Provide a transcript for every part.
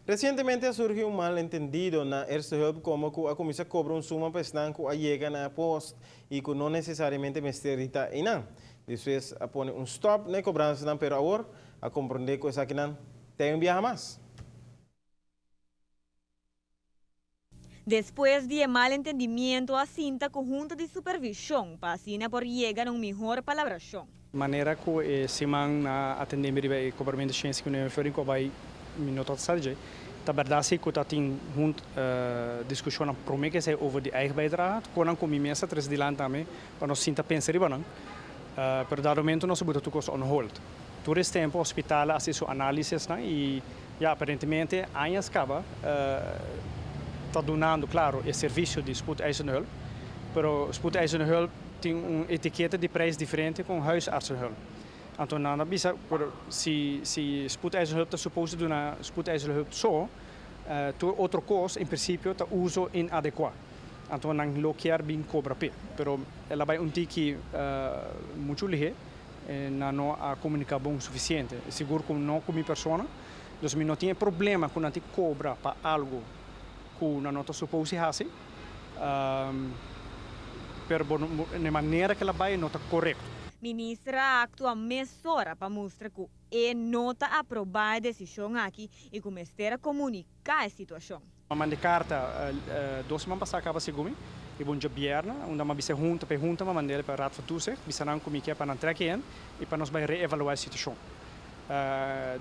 Resientemente a surgi un malentendido na Eerste Hulp komo ku a kuminsá kobra un suma pa esnan ku a yega na e post i ku no nesesariamente mester di ta einan. Despues a pone un stòp na e kobransanan pero awor a komprondé ku esakinan ta un biaha mas. Despues di e malentendimiento a sinta ku Hunta di Supervishon pa asina por yega na un mihor palabrashon. Manera ku e siman na atendé mi riba e kobramentu 159 florin ku a bai mi no tabata sa di dje. Ta bèrdat si ku ta tin hunt diskushonnan promé ku esei over di eigen bijdrage. Konan ku mi mes a trese dilanti tambe pa nos sinta pensa riba nan. Pero dado momento nos a buta tur kos on hold. Tur es tempu hospital a hasi su análisisnan i ya aparentemente añas kaba ta dunando klaro e servisio di spoedeisende hulp, pero spoedeisende hulp tin un etiketa di prijs diferente ku un huisartsenhulp. Anto nan a bisa pero si si spoedeisende hulp ta supos di duna spoedeisende hulp so, tur otro kos en prinsipio ta uso inadekuá. Anto nan lo kier bin kobra p'e. Pero el a bai un tiki muchu lihé. Nan no a komuniká bon sufisiente. Sigur ku no ku mi persona. Dus mi no tin e problema ku nan tin kobra pa algu ku nan no ta supos di hasi. Pero bo e manera ku el a bai no ta korekto. Minister a aktua mesora pa mustra ku e no ta aprobá e desishon aki i ku mester a komuniká e situashon. M'a manda e karta dos siman pasá kaba segun mi, riba un djabièrnè, unda m'a bisa e hunta pa e hunta m'a mand'el pa Raad van Toezicht, bisa nan ku mi ke pa nan trek in i pa nos bai reevaluá e situashon.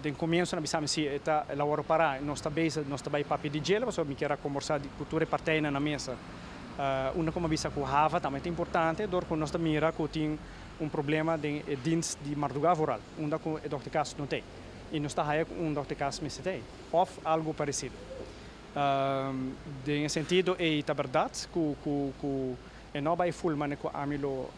Den komienso nan a bisa mi si e ta el a wòrdu pará, nos ta bezig, nos ta bai papia di djel pasobra mi kier a kombersá ku tur e partijnan na mesa. Unda ku m'a bisa ku hava tambe ta importante dor ku nos ta mira ku tin un problema den e dienst di mardugá vooral, unda ku e dòkter kas no t'ei i nos ta haya ku un dòkter kas mester t'ei. Of algo parecido. Den e sentido ey ta berdad cu cu cu e no bay full mane cu ami lo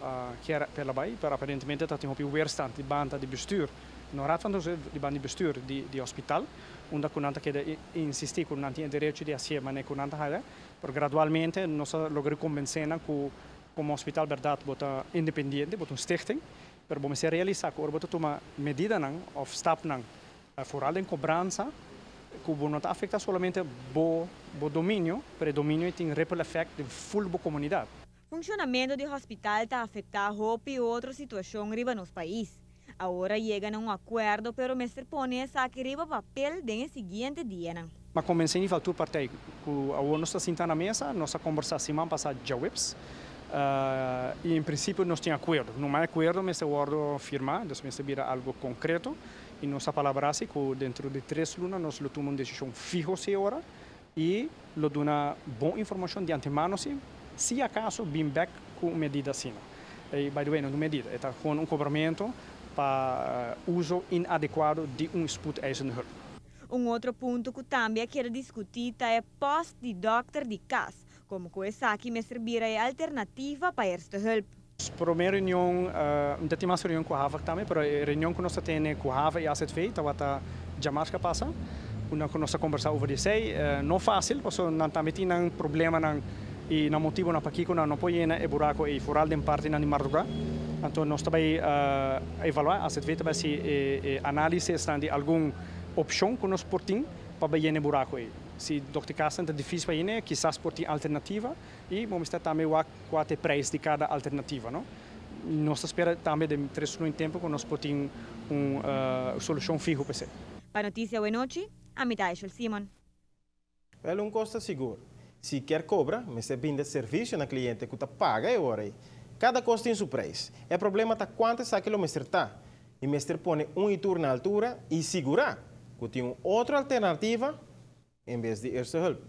kier p'e la bay, pero aparentemente ta tin hopi weerstand di banda di bestuur, no Raad van Toezicht, di banda di bestuur di di hospital, unda cu nan ta keda insisti cu nan tin e derecho di hacié mane cu nan ta haya, pero gradualmente nos a logra convence nan cu como hospital berdad bo ta independiente, bo ta un stichting, pero bo mester realisa cu ora bo ta tuma medidanan of stapnan Foral den kobransa ku bo no ta afektá solamente bo bo dominio, pero e dominio ei tin ripple effect den ful bo komunidat. Funshonamentu di hospital ta afektá hopi otro situashon riba nos pais. Awor a yega na un akuerdo pero mester pone esaki riba papel den e siguiente dianan. M'a konbensé nivel tur partij ku awor nos ta sinta na mesa, nos a kombersá siman pasá djaweps i en prinsipio nos tin akuerdo. Numa e akuerdo mester wòrdu firmá, dus mester bira algu konkreto. I nos a palabra si ku dentro di tres luna nos lo tuma un desishon fiho si e ora i lo duna bon informashon di antemano si si akaso bin bèk ku un medida asina. I by the way no ta un medida, e ta gewoon un kobramentu pa uso inadekuado di un spoedeisende hulp. Un otro punto ku tambe a keda diskutí ta e pòst di dòkter di kas, komo ku esaki mester bira e alternativa pa eerste hulp. Prome reunion, mi ta tin mas reunion ku Havak tambe, pero e reunion ku nos ta tene ku Hava i AZV tabata djamars ku a pasa, unda ku nos a kombersá over di esei. No fásil, pasobra nan tambe tin nan problemanan i nan motibonan pakiko nan no por yena e buraku ei, foral den partinan di mardugá. Anto nos ta bai evaluá, AZV ta bai hasi e análisisnan di algun opshon ku nos por tin pa bai yena e buraku ei. Si dokter Kasten ta difísil pa yena, kisas por tin alternativa. I bo mester tambe wak kua ta e prijs di kada alternativa, no? Nos ta spera tambe den tres luna tempu ku nos por tin un solushon fiho pa esei. Pa Noticia Awenochi, ami ta Aishel Simon. Wel un kos ta sigur, si kier kobra, mester brinda servisio na kliente ku ta paga e ora ei. Kada kos tin su prijs. E problema ta kuantu esaki lo mester ta. I mester pone un i tur na altura i sigurá ku tin un otro alternativa en bes di eerste hulp.